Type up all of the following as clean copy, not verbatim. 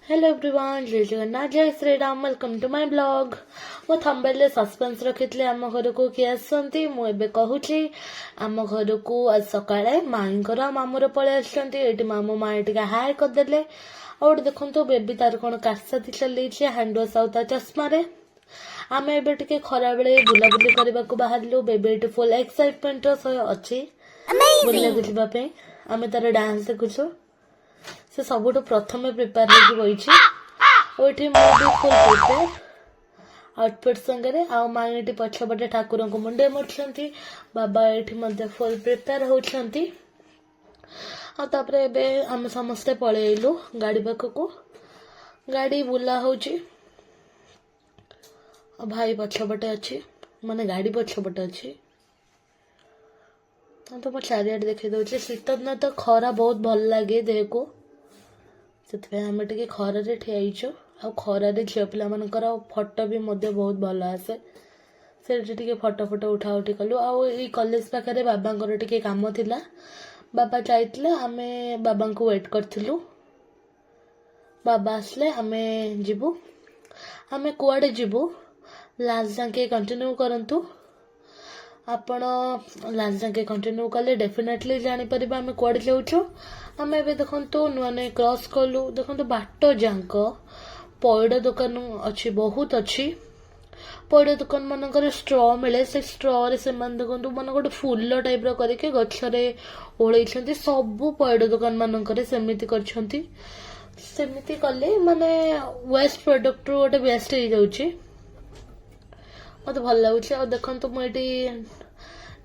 Hello everyone, ଜୟ ଜଗନ୍ନାଥ, ଜୟ Shri Ram. Welcome to my vlog. ମୁଁ ଥମ୍ବନେଲରେ ସସ୍ପେନ୍ସ ରଖିଥିଲି, ଆମ ଘରକୁ କିଏ ଆସୁଛନ୍ତି। ମୁଁ ଏବେ କହୁଛି, ଆମ ଘରକୁ ଆଜି ସକାଳେ ମାଇଁଙ୍କର ଆଉ ମାମୁଁର ପଳେଇ ଆସିଛନ୍ତି। ଏଇଠି ମାମୁଁ ମାଇଁ ଟିକେ ହାଏ କରିଦେଲେ। ଆଉ ଗୋଟେ ଦେଖନ୍ତୁ, ବେବି ତାର କଣ କାରସାଦି ଚଲେଇଛି ହ୍ୟାଣ୍ଡ ୱାଶ୍ ଆଉ ତା ଚଷମାରେ। ଆମେ ଏବେ ଟିକେ ଖରାବେଳେ ବୁଲାବୁଲି କରିବାକୁ ବାହାରିଲୁ। ବେବି ଏଠି ଫୁଲ୍ ଏକ୍ସାଇଟମେଣ୍ଟର ସହ ଅଛି ବୁଲିବାକୁ ଯିବା ପାଇଁ। ଆମେ ତାର ଡାନ୍ସ ଦେଖୁଛୁ। ସେ ସବୁଠୁ ପ୍ରଥମେ ପ୍ରିପେୟାର ହେଇକି ବଇଛି ଆଉ ଏଠି ମୁଁ ବି ଫୁଲ୍ ପ୍ରିପେୟାର ଆଉଟଫିଟ୍ ସାଙ୍ଗରେ। ଆଉ ମାଇଁ ଏଠି ପଛପଟେ ଠାକୁରଙ୍କୁ ମୁଣ୍ଡିଆ ମାରୁଛନ୍ତି। ବାବା ଏଠି ମଧ୍ୟ ଫୁଲ୍ ପ୍ରିପେୟାର ହଉଛନ୍ତି। ଆଉ ତାପରେ ଏବେ ଆମେ ସମସ୍ତେ ପଳେଇଲୁ ଗାଡ଼ି ପାଖକୁ। ଗାଡ଼ି ବୁଲା ହଉଛି ଆଉ ଭାଇ ପଛପଟେ ଅଛି, ମାନେ ଗାଡ଼ି ପଛପଟେ ଅଛି। ହଁ, ତ ମୁଁ ଚାରିଆଡ଼େ ଦେଖେଇ ଦଉଛି। ଶୀତ ଦିନ ତ ଖରା ବହୁତ ଭଲ ଲାଗେ ଦେହକୁ, ସେଥିପାଇଁ ଆମେ ଟିକେ ଖରାରେ ଠିଆ ହେଇଛୁ। ଆଉ ଖରାରେ ଝିଅ ପିଲାମାନଙ୍କର ଫଟୋ ବି ମଧ୍ୟ ବହୁତ ଭଲ ଆସେ। ସେଇଠି ଟିକେ ଫଟୋ ଫଟୋ ଉଠା ଉଠି କଲୁ। ଆଉ ଏଇ କଲେଜ ପାଖରେ ବାବାଙ୍କର ଟିକେ କାମ ଥିଲା, ବାବା ଯାଇଥିଲେ। ଆମେ ବାବାଙ୍କୁ ୱେଟ୍ କରିଥିଲୁ। ବାବା ଆସିଲେ ଆମେ ଯିବୁ। ଆମେ କୁଆଡ଼େ ଯିବୁ, ଲାଷ୍ଟ ଯାକେ କଣ୍ଟିନ୍ୟୁ କରନ୍ତୁ। ଆପଣ ଲାଷ୍ଟ ଯାକେ କଣ୍ଟିନ୍ୟୁ କଲେ ଡେଫିନେଟଲି ଜାଣିପାରିବେ ଆମେ କୁଆଡ଼େ ଯାଉଛୁ। ଆମେ ଏବେ ଦେଖନ୍ତୁ, ନୂଆ ନୂଆ କ୍ରସ୍ କଲୁ। ଦେଖନ୍ତୁ, ବାଟ ଯାକ ପଇଡ଼ ଦୋକାନ ଅଛି, ବହୁତ ଅଛି। ପଇଡ଼ ଦୋକାନ ମାନଙ୍କରେ ଷ୍ଟ୍ର ମିଳେ। ସେ ଷ୍ଟ୍ରରେ ସେମାନେ ଦେଖନ୍ତୁ, ମାନେ ଗୋଟେ ଫୁଲ ଟାଇପର କରିକି ଗଛରେ ଓହଳେଇଛନ୍ତି। ସବୁ ପଇଡ଼ ଦୋକାନ ମାନଙ୍କରେ ସେମିତି କରିଛନ୍ତି। ସେମିତି କଲେ ମାନେ ୱେଷ୍ଟ ପ୍ରଡକ୍ଟରୁ ଗୋଟେ ବେଷ୍ଟ ହେଇଯାଉଛି। ମତେ ଭଲ ଲାଗୁଛି। ଆଉ ଦେଖନ୍ତୁ, ମୁଁ ଏଠି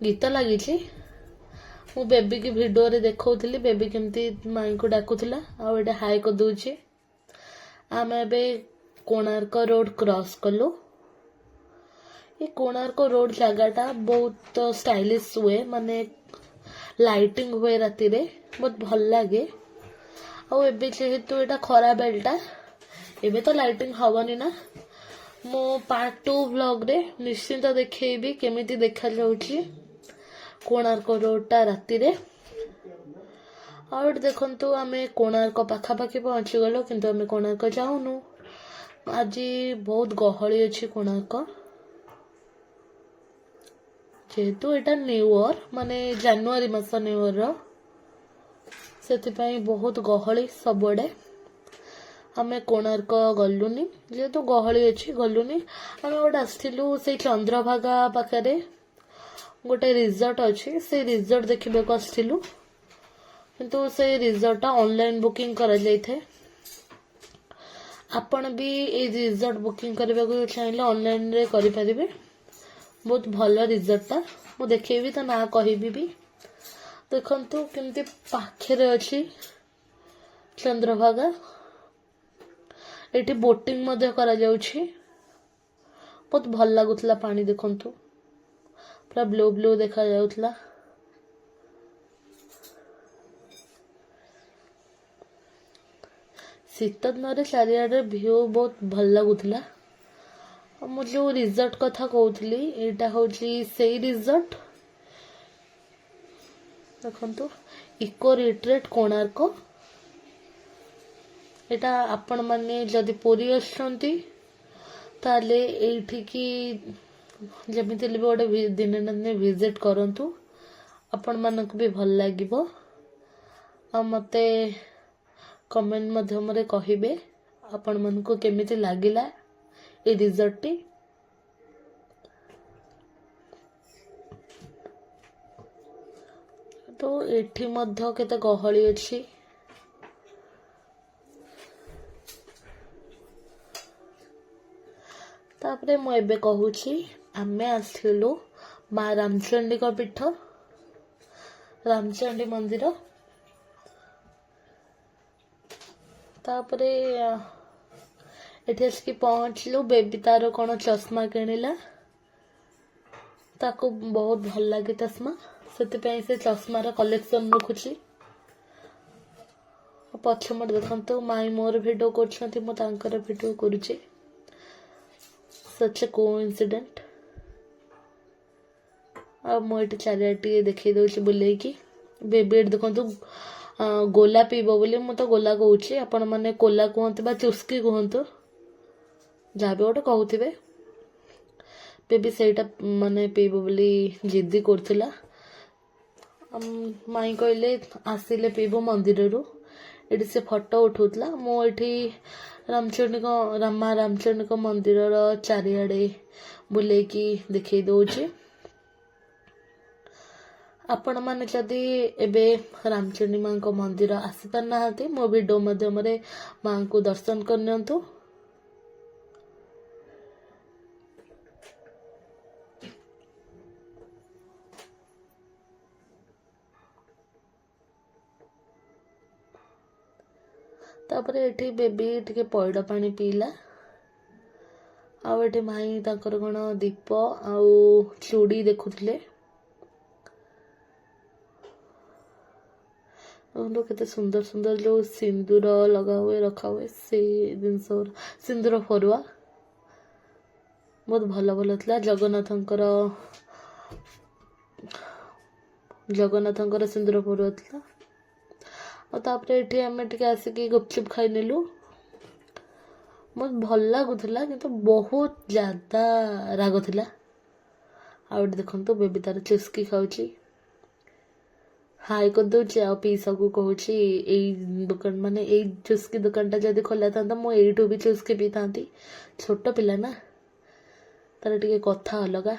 ଗୀତ ଲାଗିଛି, ମୁଁ ବେବିକି ଭିଡିଓରେ ଦେଖଉଥିଲି, ବେବି କେମିତି ମାଇଁକୁ ଡାକୁଥିଲା ଆଉ ଏଇଟା ହାଇ କରିଦଉଛି। ଆମେ ଏବେ କୋଣାର୍କ ରୋଡ କ୍ରସ୍ କଲୁ। ଏ କୋଣାର୍କ ରୋଡ ଜାଗାଟା ବହୁତ ଷ୍ଟାଇଲିଶ ହୁଏ, ମାନେ ଲାଇଟିଂ ହୁଏ ରାତିରେ, ବହୁତ ଭଲ ଲାଗେ। ଆଉ ଏବେ ଯେହେତୁ ଏଇଟା ଖରା ବେଳଟା, ଏବେ ତ ଲାଇଟିଂ ହବନି ନା। ମୁଁ ପାର୍ଟ 2 ବ୍ଲଗରେ ନିଶ୍ଚିନ୍ତ ଦେଖେଇବି କେମିତି ଦେଖାଯାଉଛି କୋଣାର୍କ ରୋଡଟା ରାତିରେ। ଆଉ ଏଠି ଦେଖନ୍ତୁ, ଆମେ କୋଣାର୍କ ପାଖାପାଖି ପହଞ୍ଚିଗଲୁ, କିନ୍ତୁ ଆମେ କୋଣାର୍କ ଯାଉନୁ। ଆଜି ବହୁତ ଗହଳି ଅଛି କୋଣାର୍କ, ଯେହେତୁ ଏଇଟା ନ୍ୟୁ ଇୟର, ମାନେ ଜାନୁଆରୀ ମାସ ନ୍ୟୁ ଇୟରର, ସେଥିପାଇଁ ବହୁତ ଗହଳି ସବୁଆଡ଼େ। ଆମେ କୋଣାର୍କ ଗଲୁନି, ଯେହେତୁ ଗହଳି ଅଛି ଗଲୁନି। ଆମେ ଗୋଟେ ଆସିଥିଲୁ, ସେଇ ଚନ୍ଦ୍ରଭାଗା ପାଖରେ ଗୋଟେ ରିଜର୍ଟ ଅଛି, ସେଇ ରିଜର୍ଟ ଦେଖିବାକୁ ଆସିଥିଲୁ। କିନ୍ତୁ ସେଇ ରିଜର୍ଟଟା ଅନଲାଇନ ବୁକିଂ କରାଯାଇଥାଏ। ଆପଣ ବି ଏଇ ରିଜର୍ଟ ବୁକିଂ କରିବାକୁ ଚାହିଁଲେ ଅନଲାଇନରେ କରିପାରିବେ। ବହୁତ ଭଲ ରିଜର୍ଟଟା, ମୁଁ ଦେଖେଇବି, ତା ନାଁ କହିବି ବି। ଦେଖନ୍ତୁ କେମିତି ପାଖରେ ଅଛି ଚନ୍ଦ୍ରଭାଗା। ଏଠି ବୋଟିଂ ମଧ୍ୟ କରାଯାଉଛି। ବହୁତ ଭଲ ଲାଗୁଥିଲା। ପାଣି ଦେଖନ୍ତୁ, ପୁରା ବ୍ଲୁ ବ୍ଲୁ ଦେଖାଯାଉଥିଲା। ଶୀତ ଦିନରେ ଚାରିଆଡ଼େ ଭିଉ ବହୁତ ଭଲ ଲାଗୁଥିଲା। ଆଉ ମୁଁ ଯୋଉ ରିଜର୍ଟ କଥା କହୁଥିଲି, ଏଇଟା ହଉଛି ସେଇ ରିଜର୍ଟ। ଦେଖନ୍ତୁ, ଇକୋ ରିଟ୍ରିଟ୍ କୋଣାର୍କ। ଏଇଟା ଆପଣମାନେ ଯଦି ପୁରୀ ଆସୁଛନ୍ତି, ତାହେଲେ ଏଇଠିକି ଯେମିତି ହେଲେ ବି ଗୋଟେ ଦିନେ ନା ଦିନେ ଭିଜିଟ୍ କରନ୍ତୁ। ଆପଣମାନଙ୍କୁ ବି ଭଲ ଲାଗିବ। ଆଉ ମୋତେ କମେଣ୍ଟ ମାଧ୍ୟମରେ କହିବେ ଆପଣମାନଙ୍କୁ କେମିତି ଲାଗିଲା ଏଇ ରିଜର୍ଟଟି। ତ ଏଠି ମଧ୍ୟ କେତେ ଗହଳି ଅଛି। ତାପରେ ମୁଁ ଏବେ କହୁଛି, ଆମେ ଆସିଥିଲୁ ମା ରାମଚଣ୍ଡୀଙ୍କ ପୀଠ, ରାମଚଣ୍ଡୀ ମନ୍ଦିର। ତାପରେ ଏଠି ଆସିକି ପହଞ୍ଚିଲୁ। ବେବି ତାର କଣ ଚଷମା କିଣିଲା। ତାକୁ ବହୁତ ଭଲ ଲାଗେ ଚଷମା, ସେଥିପାଇଁ ସେ ଚଷମାର କଲେକ୍ସନ ରଖୁଛି। ପଛପଟେ ଦେଖନ୍ତୁ, ମାଇଁ ମୋର ଭିଡ଼ିଓ କରୁଛନ୍ତି, ମୁଁ ତାଙ୍କର ଭିଡ଼ିଓ କରୁଛି। Such a coincident. ଆଉ ମୁଁ ଏଠି ଚାରିଆଡ଼େ ଟିକେ ଦେଖେଇ ଦଉଛି ବୁଲେଇକି। ବେବି ଏଠି ଦେଖନ୍ତୁ, ଗୋଲା ପିଇବ ବୋଲି। ମୁଁ ତ ଗୋଲା କହୁଛି, ଆପଣମାନେ କୋଲା କୁହନ୍ତୁ ବା ଚୁସ୍କି କୁହନ୍ତୁ, ଯାହା ବି ଗୋଟେ କହୁଥିବେ। ବେବି ସେଇଟା ମାନେ ପିଇବ ବୋଲି ଜିଦ୍ଦି କରୁଥିଲା। ମାଇଁ କହିଲେ ଆସିଲେ ପିଇବ ମନ୍ଦିରରୁ। ଏଠି ସେ ଫଟୋ ଉଠାଉଥିଲା। ମୁଁ ଏଠି ରାମଚଣ୍ଡୀଙ୍କ, ମା ରାମଚଣ୍ଡୀଙ୍କ ମନ୍ଦିରର ଚାରିଆଡ଼େ ବୁଲେଇକି ଦେଖେଇ ଦେଉଛି। ଆପଣମାନେ ଯଦି ଏବେ ରାମଚଣ୍ଡୀ ମାଙ୍କ ମନ୍ଦିର ଆସିପାରୁନାହାନ୍ତି, ମୋ ଭିଡ଼ିଓ ମାଧ୍ୟମରେ ମାଙ୍କୁ ଦର୍ଶନ କରିନିଅନ୍ତୁ। ତାପରେ ଏଠି ବେବି ଟିକେ ପଇଡ଼ ପାଣି ପିଇଲା। ଆଉ ଏଠି ମାଇଁ ତାଙ୍କର କ'ଣ ଦୀପ ଆଉ ଚୁଡ଼ି ଦେଖୁଥିଲେ। ଦେଖନ୍ତୁ କେତେ ସୁନ୍ଦର ସୁନ୍ଦର ଯେଉଁ ସିନ୍ଦୁର ଲଗା ହୁଏ, ରଖା ହୁଏ, ସେଇ ଜିନିଷ ଗୁରା, ସିନ୍ଦୁର ଫରୁଆ ବହୁତ ଭଲ ଭଲ ଥିଲା। ଜଗନ୍ନାଥଙ୍କର ସିନ୍ଦୁର ଫରୁଆ ଥିଲା। ଆଉ ତାପରେ ଏଠି ଆମେ ଟିକେ ଆସିକି ଗୁପଚୁପ ଖାଇନେଲୁ। ବହୁତ ଭଲ ଲାଗୁଥିଲା, କିନ୍ତୁ ବହୁତ ଜ୍ୟାଦା ରାଗ ଥିଲା। ଆଉ ଏଠି ଦେଖନ୍ତୁ ବେବି ତାର ଚୁସ୍କି ଖାଉଛି, ହାଇ କରିଦେଉଛି ଆଉ ପିଇସାକୁ କହୁଛି ଏଇ ଦୋକାନ ମାନେ ଏଇ ଚୁସ୍କି ଦୋକାନଟା ଯଦି ଖୋଲା ଥାନ୍ତା ମୁଁ ଏଇଠୁ ବି ଚୁସ୍କି ପିଇଥାନ୍ତି। ଛୋଟ ପିଲା ନା, ତାର ଟିକେ କଥା ଅଲଗା।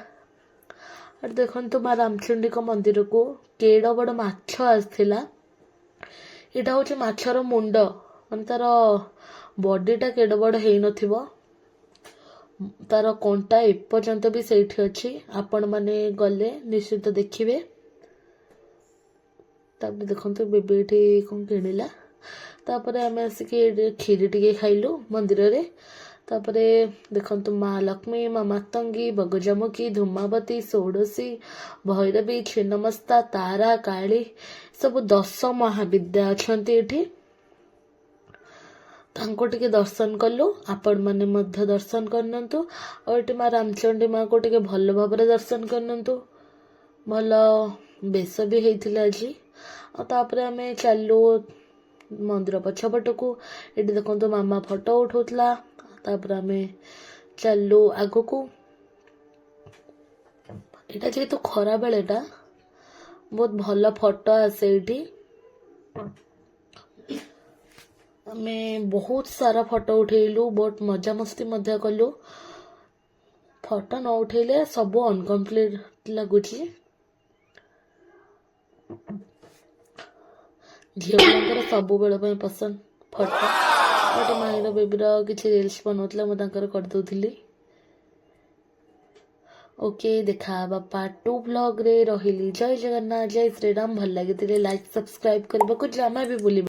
ଆଉ ଦେଖନ୍ତୁ ମା ରାମଚଣ୍ଡୀଙ୍କ ମନ୍ଦିରକୁ କେଡ଼େ ବଡ଼ ମାଛ ଆସିଥିଲା। ଏଇଟା ହେଉଛି ମାଛର ମୁଣ୍ଡ, ମାନେ ତାର ବଡିଟା କେଡ଼େ ବଡ଼ ହେଇନଥିବ, ତାର କଣ୍ଟା ଏପର୍ଯ୍ୟନ୍ତ ବି ସେଇଠି ଅଛି। ଆପଣମାନେ ଗଲେ ନିଶ୍ଚିତ ଦେଖିବେ। ତାପରେ ଦେଖନ୍ତୁ ବେବି ଏଠି କ'ଣ କିଣିଲା। ତାପରେ ଆମେ ଆସିକି ଏଇଠି କ୍ଷୀରି ଟିକେ ଖାଇଲୁ ମନ୍ଦିରରେ। ତାପରେ ଦେଖନ୍ତୁ ମା ଲକ୍ଷ୍ମୀ, ମା ମାତଙ୍ଗୀ, ବଗଜାମୁଖୀ, ଧୂମାବତୀ, ଷୋଡ଼ଶୀ, ଭୈରବୀ, ଛିନ୍ନମସ୍ତା, ତାରା, କାଳୀ, ସବୁ 10 ମହାବିଦ୍ୟା ଅଛନ୍ତି ଏଠି। ତାଙ୍କୁ ଟିକେ ଦର୍ଶନ କଲୁ, ଆପଣମାନେ ମଧ୍ୟ ଦର୍ଶନ କରିନିଅନ୍ତୁ। ଆଉ ଏଠି ମା ରାମଚଣ୍ଡୀ ମାଙ୍କୁ ଟିକେ ଭଲ ଭାବରେ ଦର୍ଶନ କରିନିଅନ୍ତୁ। ଭଲ ବେଶ ବି ହେଇଥିଲା ଆଜି। ଆଉ ତାପରେ ଆମେ ଚାଲିଲୁ ମନ୍ଦିର ପଛପଟକୁ। ଏଠି ଦେଖନ୍ତୁ ମାମା ଫଟୋ ଉଠାଉଥିଲା। ତାପରେ ଆମେ ଚାଲିଲୁ ଆଗକୁ। ଏଇଟା ଯେହେତୁ ଖରା ବେଳଟା, ବହୁତ ଭଲ ଫଟୋ ଆସେ ଏଇଠି। ଆମେ ବହୁତ ସାରା ଫଟୋ ଉଠେଇଲୁ, ବହୁତ ମଜାମସ୍ତି ମଧ୍ୟ କଲୁ। ଫଟୋ ନ ଉଠେଇଲେ ସବୁ ଅନକମ୍ପ୍ଲିଟ୍ ଲାଗୁଛି। ଝିଅ ପିଲାଙ୍କର ସବୁବେଳ ପାଇଁ ପସନ୍ଦ ଫଟୋ। ଗୋଟେ ମାଇଁର ବେବିର କିଛି ରିଲ୍ସ ବନଉଥିଲା, ମୁଁ ତାଙ୍କର କରିଦେଉଥିଲି। ଓକେ, ଦେଖା ହେବା ପାର୍ଟ 2 ବ୍ଲଗ୍ରେ। ରହିଲି, ଜୟ ଜଗନ୍ନାଥ, ଜୟ ଶ୍ରୀରାମ। ଭଲ ଲାଗିଥିଲେ ଲାଇକ୍ ସବସ୍କ୍ରାଇବ୍ କରିବାକୁ ଜମା ବି ଭୁଲିବେନି।